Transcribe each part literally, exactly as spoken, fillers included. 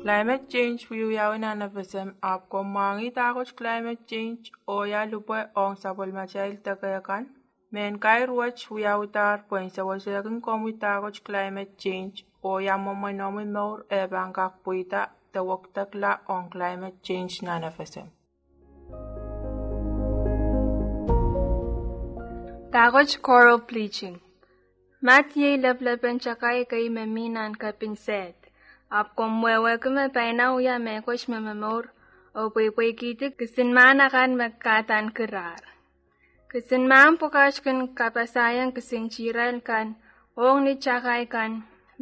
Climate change wiewiawi nan FSM, ahpw komw mwahngih dahkot climate change oh ia lipwe ong sapwellimatail deke kan. Mehn kair wet wiawihdahr pwehn sewesehkin komwi dahkot climate change oh ia mwomwen omwi mour eh pahn kak pweida de wekidekla ong climate change nan FSM. Dahkot coral bleaching. Mad iei leplepen takai kei me mi nan kepin sehd. Ahpw komw wehwehki me paina wia mehkot me momour oh pweipweikihdi kisin mahn akan me kahdaneki rahr. Kisin mahn pwukat kin kapasaiong kisin tirail kan ong ni takai kan,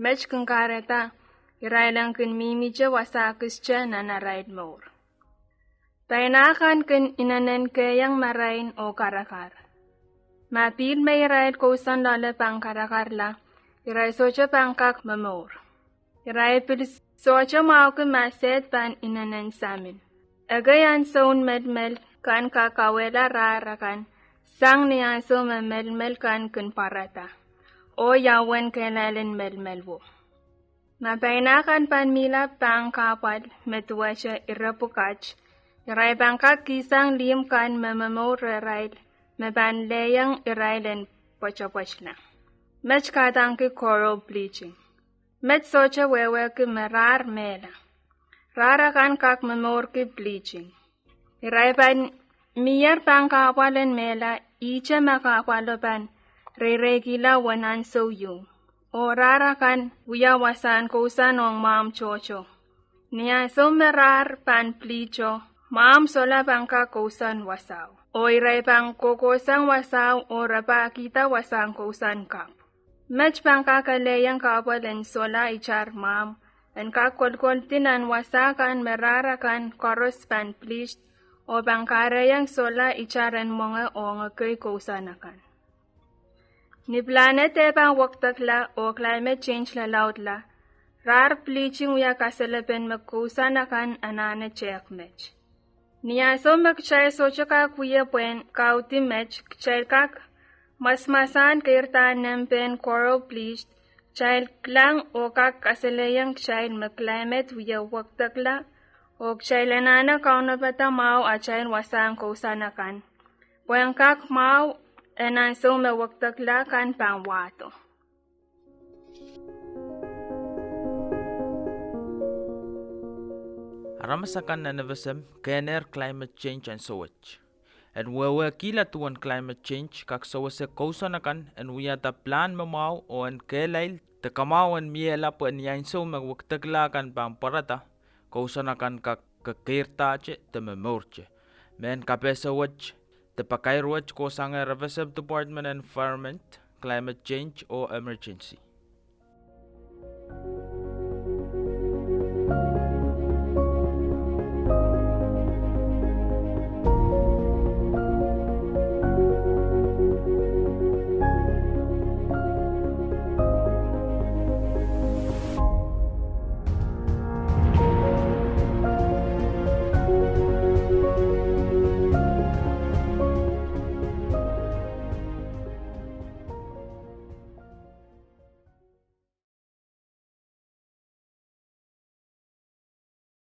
met kin kahrehda irail en kin mihmihte wasa kiste nan arail mour. Paina kan kin inenen kehiong marain oh karakar. Ma pihl me irail kousoan loale pahn karakarla, irail sohte pahn kak momour. Irail pil sohte mwahuki ma sehd pahn inenen samin. Ekei ansoun melimel kan kak kauwehla rahr akan sang ni ansou me melimel kan kin pwarada, oh ia uwen kehlail en melimel wo. Ma paina kan pahn mihla pahn kahpwal me duwehte ire pwukat, irail pahn kak kihsang lihmw kan me momour rehrail me pahn lehiong irail en pwetepwetla. Met kahdaneki coral bleaching. Met sohte wehwehki me rahr mehla. Rahr akan kak momourki bleaching. Irail pahn mihier pahn kahpwal en mehla, ihte ma kahpwalo pahn reireikihla uwen ansou ieu. Oh rahr akan wia wasahn kousoan ong mwahmw tohto. Ni ansou me rahr pahn bleacho, mwahmw sohla pahn kak kousoan wasao. Oh irail pahn kohkohsang wasao oh rapahkihda wasahn kousoan kapw. Met pahn kak kalehiong kahpwal en sohla itar mwahmw en kak kolkoldi nan wasa kan me rahr akan koaros pahn bleached, oh pahn kahrehiong sohla itar en mwenge ong ekei kousoan akan. Ni planet eh pahn wekidekla oh climate change lalaudla, rahr bleaching wia kasalepen me kousoan akan anahne tehk met. Ni ansou me kitail sohte kak wia pwehn kaudi met, kitail kak mwasamwasahn keirdahn nempehn coral bleached, kitail kilang oh kak kasalehiong kitail me climate wie wekidekla, oh kitail anahne kaunopada mwahu atail wasahn kousoan akan, pwehn kak mwahu en ansou me wekidekla kan pahn wahdo. Aramas akan nan FSM kehnehr climate change ansou wet. En wehwehkihla duwen climate change kak sewese kousoan akan en wiahda pilahn me mwahu oh en kehlail de kamwahu en miehla pwe ni ansou me wekidekla kan pahn pwarada, kousoan akan kak kekeirdahte de momourte. Mehn kapehse wet de pakair wet kohsang FSM Department Environment, Climate Change oh Emergency.